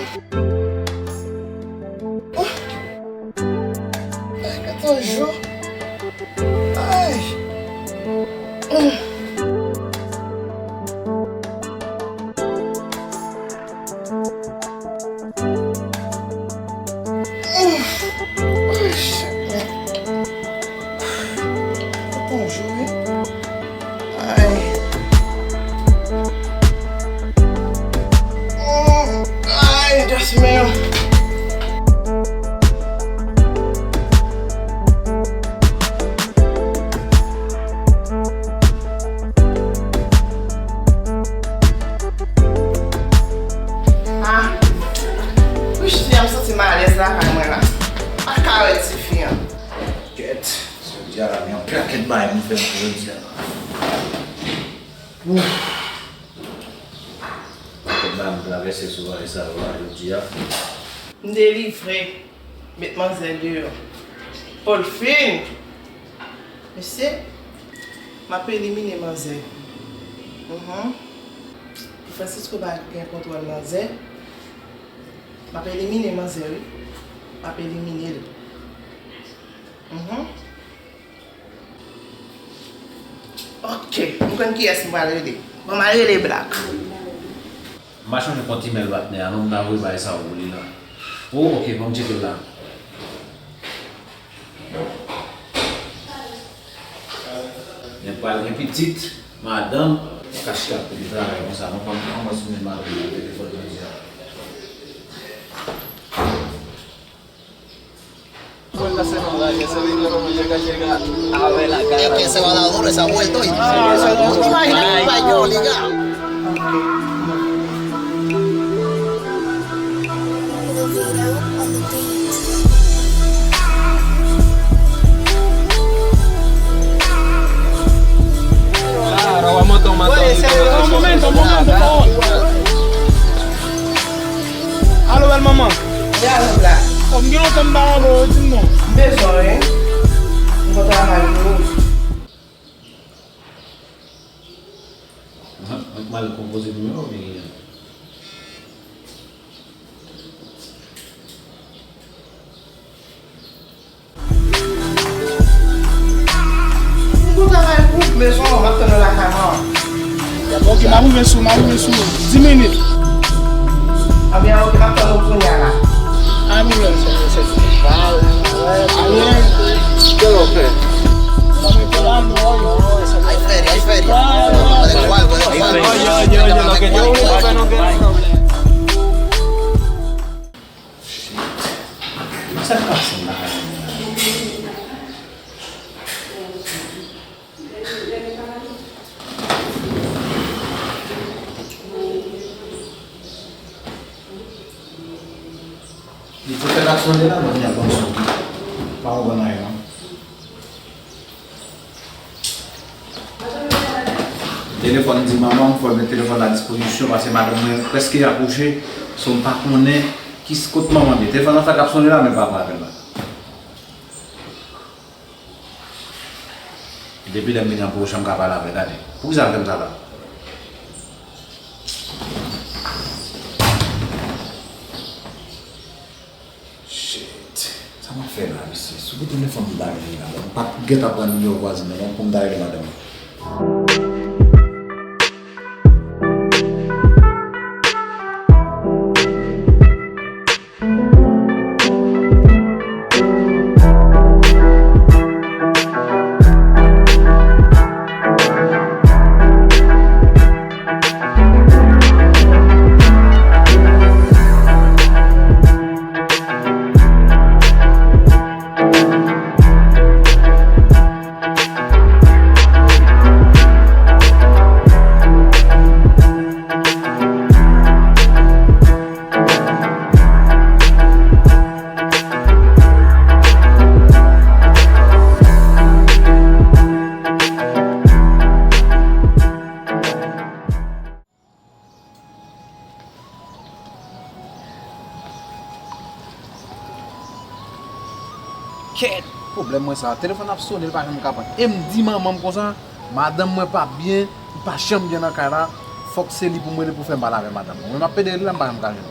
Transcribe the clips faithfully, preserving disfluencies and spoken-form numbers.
Ay, gade yon jou. Ay. Ay, shit, man. Gade yon jou, wi. Ay. Ay, Jasmin. Ah, wi, jodi a m santi m alèz lakay mwen la. Pa ka wè tifi an. Kèt, jodi a la, gen yon pakèt bagay m fè jodi a la. Ouf. Pakèt bagay m travèse sou bagay sa yo la jodi a. M delivre, met manzè deyò. Pòl fin! Mesye, m ap elimine manzè. Mhm. Pou Francisco pa gen kontwòl manzè, m ap elimine manzè, wi. M ap elimine l. Mhm. Ok, m konn kiyès m pral rele. Bon, m al rele Black. M pa chonje kont imèl patnè a, non, m ta voye bagay sa pou li la. Oh, ok, ban m tcheke l la. Nèg pral gen pitit, madanm, pa ka chita pou li travay konsa, non, kòm, kòman si men madanm nan telefòn jodi a. Es que ese balador se ha vuelto y no te imaginas cómo va a llegar. Claro, vamos a tomar todo. Oye, ese es un momento, un momento, por favor. Alo, bèl manman. Wi, alo, Black. Oh, m gen lontan m pa wè w, di m non. M bezwen w, wi. M kontan travay pou ou. Mwen, mwen mal konpoze nimewo w genyen an. M kontan bay group, bezwen w, m ap tann ou lakay mwen. Ok, m ap rive sou, m ap rive sou dis minit. Ebyen, ok, m ap tann ou kounye a la. Pa gen pwoblèm, sè, sè. Ayen. Kè w fè? Ay, Freddy, ay, Freddy. Yo, yo, yo, yo, lo que yo. Shit. Sa k pase m pa ka jwenn nan? Li te fè l ap sonde la, mwen ap ban son. Pa konprann anyen, non. Telefòn di manman m, fò l met telefòn la a dispozisyon, paske madanm mwen prèske akouche, so m pa konnen ki s-, kot manman m ye. Telefòn nan fèk ap sone la, men pa pran apèl la. Depi lè m vini an pwochen m ka pale avè l, gade. Poukisa l fè m sa la? Shit. Sa m ap fè la, mesye? Sou kote telefòn m ta rele la? M pa t gentan pran nimewo vwazin nan, non, pou m ta rele madanm mwen. Kèt! Pwoblèm mwen sa. Telefòn ap sone, li pa janm ka pran. E m di manman m konsa, madanm mwen pa byen, li pa janm byen nan kay la. Fòk se li pou m rele pou fè m pale avè madanm mwen. Mwen m ap pede rele la, m pa janm ka jwenn li.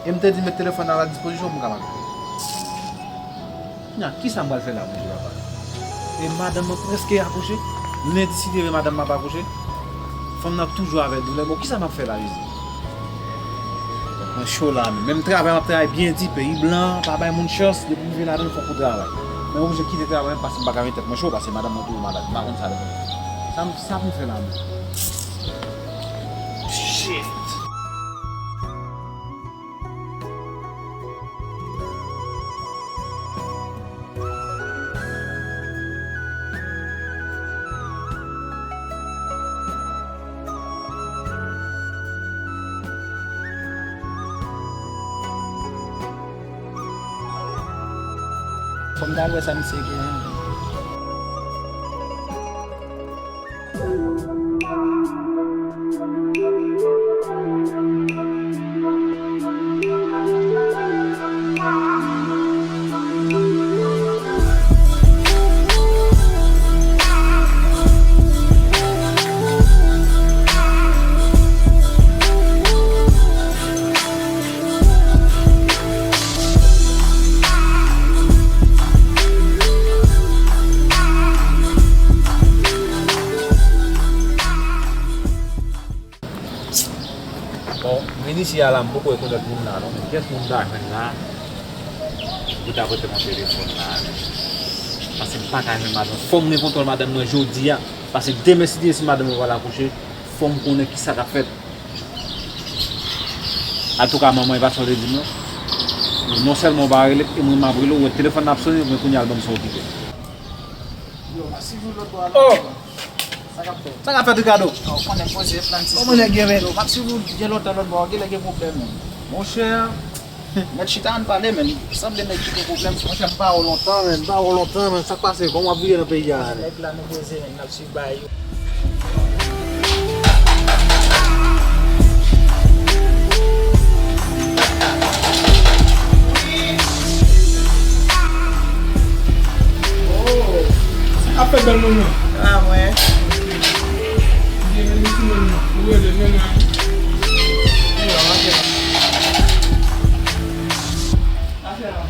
E m te di met telefòn nan a la dispozisyon pou m ka mache. Kounya, kisa m pral fè la, Bondye papa? E madanm mwen prèske akouche. Lendi, si Dye vle, madanm mwen ap akouche. Fanm nan toujou avèk doulè. Bon, kisa m ap fè la, Jezi? Mwen cho la, menm. Menm travay m ap travay byen di, peyi blan, pa bay moun chans, depi m rive ladan l, fòk ou travay. Men oblije kite travay m, paske m pa ka met tèt mwen cho, paske madanm mwen toujou malad. M pa konn sa l fè. Sa m, sa pou m fè la, menm? Shit! Fò m t al wè sa misye genyen. Bon, m vin isi a la, m poko rekonèt moun la non, men kiyès moun m ta jwenn la pou ta prete m yon telefòn la, men. Paske m pa ka jwenn madanm. Fò m gen kontwòl madanm mwen jodi a, paske demen, si Dye vle, si madanm mwen pral akouche, fò m konnen kisa k ap fèt. Antouka, manman, e pa sa w te di m non. Non sèlman w pa rele, e mwen m ap rele w, wè telefòn nan ap sonnen, men kounye a l ban m sa w kite. Yo, m ap swiv ou lòtbò a. Oh! Sa k ap fèt? Sa k ap fèt, Ricardo? Oh, ou konnen poze, Francis. Kòman nèg ye, men? Yo, m ap swiv ou gen lontan lòtbò a, genlè gen pwoblèm, men. Monchè, mèt chita, ann pale, men. Sanble nèg ki gen pwoblèm. Monchè, m pa wè w lontan, men. M pa wè w lontan, men. Sa k pase? Kòman w ap viv nan peyi a, men? Nèg la, nou poze, men. N ap swiv bagay yo. Sa k ap fèt, bèl manman? Ah, mwen. Byen, men, men, men, men, ou rele, men, men. Yo, ok. Afè a.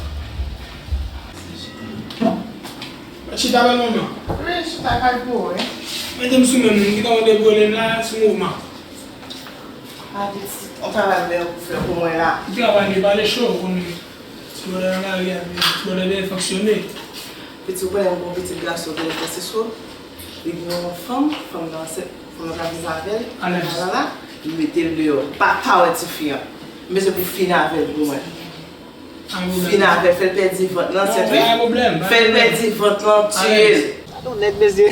Chita bèl manman. Wi, chita kay pou ou, wi. Mete m sou men m, m gentan debwele m la, sou mouvman. A, pitit, on travay mwen pou fè pou mwen la. Ki travay li pale cho, ou konnen. Ti bòdè nan lari a, ti bòdè byen fonksyone. Pitit, ou konnen m gen yon pitit gason ki rele Francisco. Li gen yon fanm, fanm nan ansent, fanm nan ka viv avè l. Alèz. Alala, li mete l deyò. Pa, pa wè tifi an. M bezwen pou fin avè l pou mwen. Fin avè l, fè l pèdi vant lan, sèt wi. Fè l pèdi vant lan, tiye l. Gade yon nèg, mesye.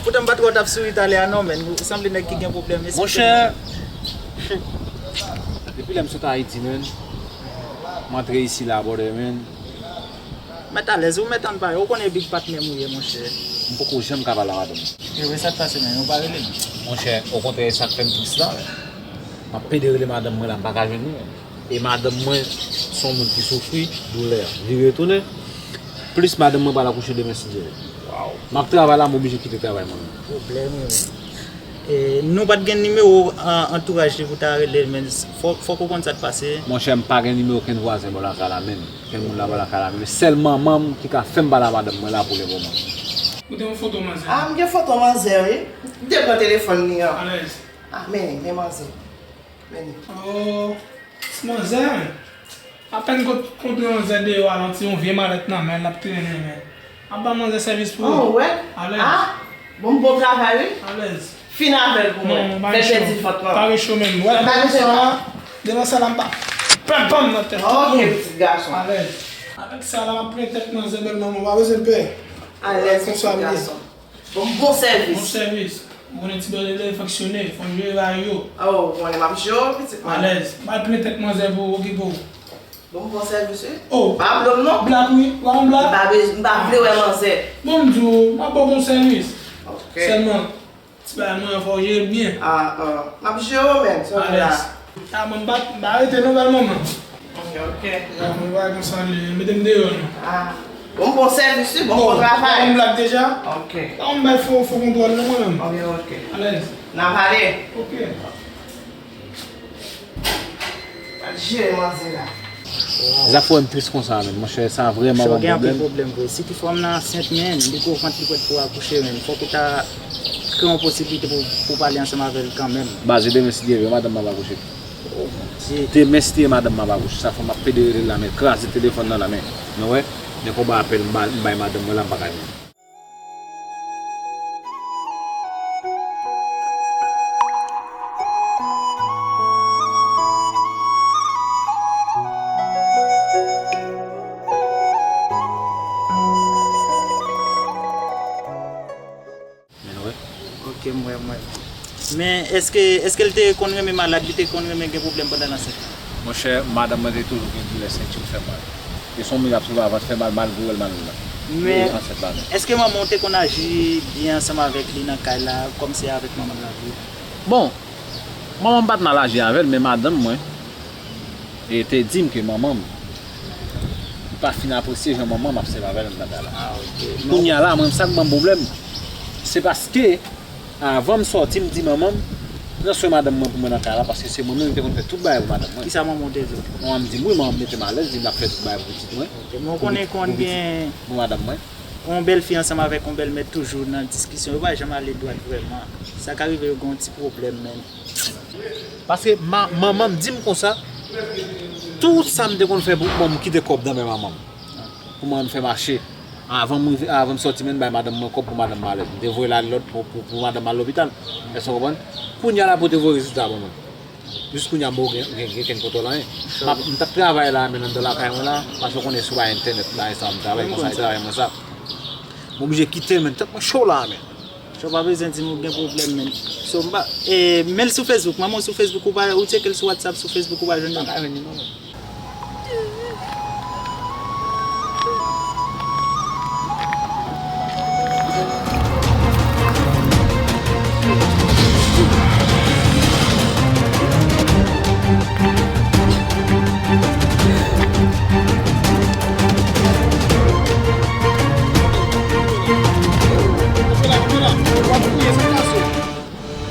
Poutan m pa t wè w t ap souri talè a non, men. Ou sanble nèg ki gen pwoblèm espri. Monchè, depi lè m sot Ayiti, men, m antre isi la, brother, men. Mèt alèz, ou mèt ann pale, ou konnen big patnè m ou ye, monchè. M poko janm ka pale a madanm mwen. E wi, sa k pase, men, ou pa rele l? Monchè, okontrè, e sa k fè m tris la. M ap pede rele madanm mwen la, m pa ka jwenn li, men. E madanm mwen se yon moun ki soufri doulè. Li retounen. Plis madanm mwen pral akouche demen, si Dye vle. Waw. M ap travay la, m oblije kite travay mwen. Pwoblèm, wi, men. E, nou pa t gen nimewo an, antouraj li pou ta rele l, men fòk, fòk ou konn sa k pase. Monchè, m pa gen nimewo okenn vwazen bò lakay la menm. Okenn moun la bò lakay la menm. Sèl manman m ki ka fè m pale a madanm mwen la pou le moman. Ou gen yon foto manzè? Ah, m gen foto manzè, wi. M te pran telefòn li an. Alèz. Ah, men, men manzè. Men li. Oh. Ti manzè, men. Apèn kot kontre manzè deyò a, l an ti yon vye malèt nan men l, l ap trennen, men. Ap ba manzè sèvis pou ou. Oh, ou wè? Alèz. Ah, bon, bon travay, wi. Alèz. Fin avè l pou mwen. Non, non, pa gen cho. Fè l pèdi vant lan. Pa gen cho menm. Wè, devan sa, devan sa la, m pa. Pam, pam, nan tèt. Ok, pitit gason. Alèz. Avèk sa la, m ap plen tèt manzè bèl manman, ou pa bezwen pè. Alèz, pitit gason. Bon, bon sèvis. Bon sèvis. Ou konnen ti bòdè lè fonksyone, fò n jere bagay yo. Oh, ou konnen m ap jere w, pitit mwen. Alèz. M al plen tèt manzè pou ou, okipe w. Bon, bon sèvis, wi. Oh. Pa blo m, non. Blak, wi. Ou pa yon blak? M pa bez-, m pa vle wè manzè. Bon, m di w, m ap ba w bon sèvis. Ok. Sèlman, ti bagay mwen an, fò w jere l byen. Ah, ah. M ap jere w, men, se w la. Alèz. Ah, mwen m pa, m pa rete non, bèl manman. Ok, ok. Ya, mwen pa konsa li, mete m deyò non. Ah. Bon, bon sèvis, wi, bon, bon travay. Bon, bon blak deja. Ok. Pa yon bèl fo, fo kontwòl non, mwen menm. Ok, ok. Alèz. N a pale. Ok. Al jere manzè la. Zafè w wè m tris konsa, menn. Monchè, sa vrèman ban m pwoblèm. Chè, w gen anpil pwoblèm vre. Si toutfwa m nan ansent, menn, li gwo vant, li prèt pou akouche, menn, fòk ou ta kreye yon posiblite pou, pou pale ansanm avè l kanmenm. Baz, e demen si Dye vle, madanm mwen ap akouche. Oh, mon Dye. Demen si Dye, madanm mwen ap akouche. Sa fè m ap pede rele l la, men kraze telefòn nan la, men. Nou wè, men konba apèl m ba-, m bay madanm mwen la, m pa ka jwenn. Men wè. Ok, m wè, m wè. Men èske, èske l te konn renmen malad, li te konn renmen gen pwoblèm pandan l ansent? Monchè, madanm mwen te toujou gen dilè senti l fè mal. E se yon moun k ap souvè avans fè mal malgre w wè l malad la. Men ansent la menm. Èske manman w te konn aji byen ansanm avèk li nan kay la, kòm se avèk manman l l ap viv? Bon, manman m pa t mal aji avè l, men madanm mwen, e te di m ke manman m, li pa fin apresye jan manman m ap sèvi avè l anndan kay la. Ah, ok. Kounye a la, mwen, sa k ban m pwoblèm, se paske avan m sòti, m di manman m, pran swen madanm mwen pou mwen nan kay la, paske se mwen menm ki te konn fè tout bagay pou madanm mwen. Kisa manman w te di w? Manman m di m, wi, manman m mete m alèz, di m l ap fè tout bagay pou pitit mwen. Ok, men w konnen konn gen pou madanm mwen. Yon bèlfi ansanm avèk yon bèlmè toujou nan diskisyon, yo pa janm ale dwat vrèman. Sa ka rive yo gen yon ti pwoblèm, men. Paske ma-, manman m di m konsa, tout sa m te konn fè pou, bon, m kite kòb nan men manman m. Pou manman m fè mache. Avan m rive, avan m sòti menm bay madanm mwen kòb pou madanm m alèz. M te voye l al lòt pou, pou, pou madanm m al lopital. Èske w konprann? Kounye a la pou te voye rezilta ban mwen. Jis kounye a m poko gen, gen, gen kenn kontwòl anyen. M ap, m t ap travay la, men anndan lakay mwen la, paske w konnen si w pa entènèt la, e sa m travay konsa, e travay mwen sa. M oblije kite l, men tèt mwen cho la, men. Cho pa bezwen di m ou gen pwoblèm, men. So, m pa, e, men l sou Facebook, manman w sou Facebook, ou pa, ou tcheke l sou WhatsApp, sou Facebook, ou pa jwenn li? Pa ka jwenn li, non, men.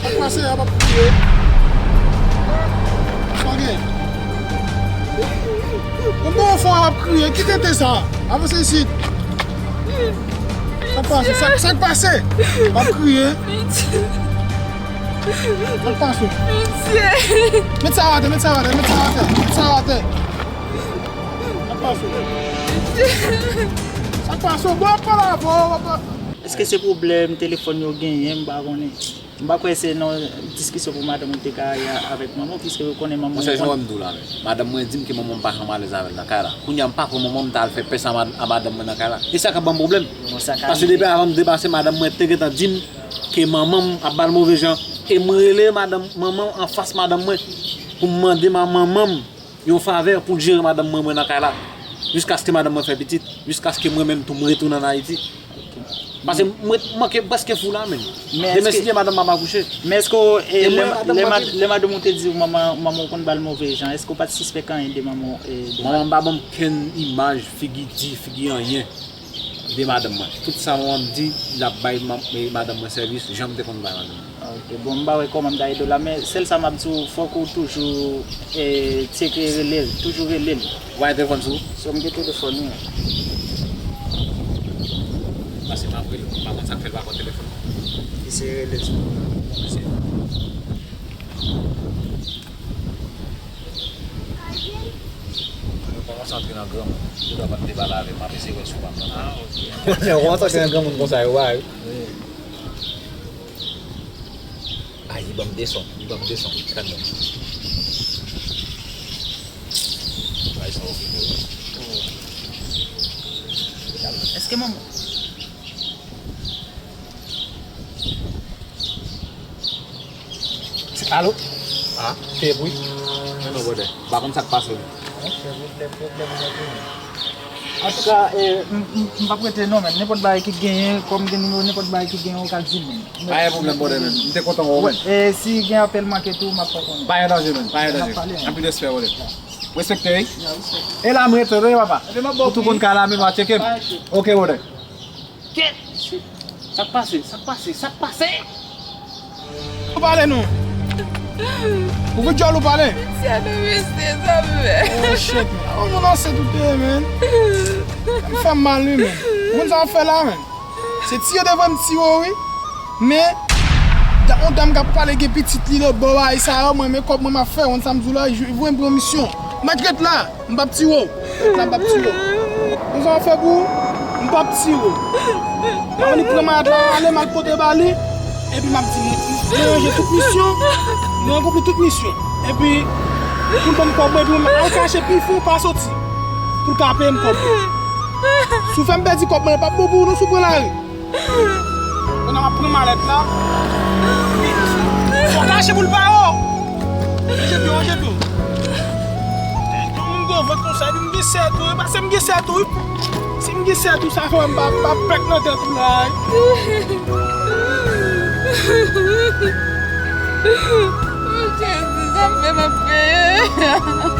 Sa k pase a, p ap kriye? Sa w gen? Ou bon fò a, p ap kriye. Ki tenten sa? Avanse isit. Sa k pase? Sa, sa k pase? P ap kriye. Sa k pase? Met sa atè, met sa atè, met sa atè, met sa atè. Sa k pase? Sa k pase? Bon, ap pale avè w, ap pale. Èske se pwoblèm telefòn yo genyen? M pa konnen. M pa kwè se nan diskisyon pou madanm ou te ka ye avèk manman w, piske ou konnen manman w. Monchè, jan w wè m di w la, men, madanm mwen di m ke manman m pa janm alèz avè l nan kay la. Kounye a, m pa kwè manman m ta al fè pès a mad-, a madanm mwen nan kay la. E sa k ap ban m pwoblèm. Bon, sa ka rive. Paske depi avan m depase, madanm mwen te gentan di m ke manman m ap ba l move jan. E m rele madanm, manman m anfas madanm mwen pou m mande ma-, manman m yon favè pou l jere madanm mwen, mwen nan kay la. Jiskaske madanm mwen fè pitit, jiskaske mwen menm tou m retounen ann Ayiti. Paske m ret-, manke prèske fou la menm. Demen si Dye madanm m ap akouche. Men èske w, e, lè, lè madanm ou te di w manman, manman w konn ba l move jan, èske w pa t sispèk anyen de manman w, e, de madanm? Manman m pa ban m kenn imaj, figi di, figi anyen de madanm mwen. Tout sa manman m di, l ap bay ma-, e, madanm mwen sèvis, jan m te konn bay madanm mwen. Ok, bon, m pa wè kòman m ta ede w la, men sèl sa m ap di w, fòk ou toujou, e, tcheke rele l, toujou rele l. Ou pa gen telefòn sou ou? So, m gen telefòn, wi. Pase m ap rele l, m pa konn sa k fè l pa pran telefòn nan. Eseye rele l sou. Bon, eseye. Mwen kòmanse antre nan granmoun. Ou ta pa t debale avè m, m ap eseye wè si w pa pran nan. Ah, ok. Ou kòmanse antre nan granmoun konsa, yo, wi. Ay, li ban m de son, li ban m de son. Tann mwen. Ay, sa okipe wi. Èske manman. Alo? Ah, se bri. Men non, brother. M pa konn sa k pase. Antouka, eh, m, m, m p ap rete non, men nenpòt bagay ki genyen, kòm gen nimewo, nenpòt bagay ki genyen, ou ka di m. Pa gen pwoblèm, brother, men. M te kontan wè w, men. E si gen apèl manke tou, m ap fè w konnen. Pa gen danje, men. Pa gen danje. Anpil respè, brother. Respekte, wi. E la m rete, wi, papa. Ou tou konn ka la, men w a tcheke m. Ok, brother. Kèt! Sa k pase? Sa k pase? Sa k pase? Ou pale non. Ou vin djòl ou pale? Pitié, nou mesye, sa m fè. Oh, shit, man. Oh, moun ansent ou te ye, man. Sa fè m mal, wi, man. Ou konn sa w ap fè la, man? Se tiye w te voye m tiye w, wi. Men, da, yon dam k ap pale gen pitit li lòtbò bagay sa yo, mwen, men kòb mwen m ap fè, w konn sa m di w la, voye m pran misyon. M pa t ret la. M p ap tiye w. Ret la, m p ap tiye w. Ou sa w ap fè pou ou? M p ap tiye w. Mwen li pran malad la, ale m al pote ba li. Epi m ap di, mwen, mwen ranje tout misyon. Mwen akonpli tout misyon. Epi, pou l ban m kòb mwen, epi mwen al kache pi fon, pa soti. Pou l ka peye m kòb mwen. Si w fè m pèdi kòb mwen, l p ap bon pou ou non, si w pran lari. Kounye a m ap pran malèt la. Fò kache pou l pa wè w. Ranje pye w, ranje pye w. Yon moun gwo vant konsa, epi m gen sè tou, e pa se m gen sè tou, wi. Si m gen sè tou, sa fè m pa, pa pèk nan tèt ou la, wi. Oh, Jezi, sa m fè m ap peye.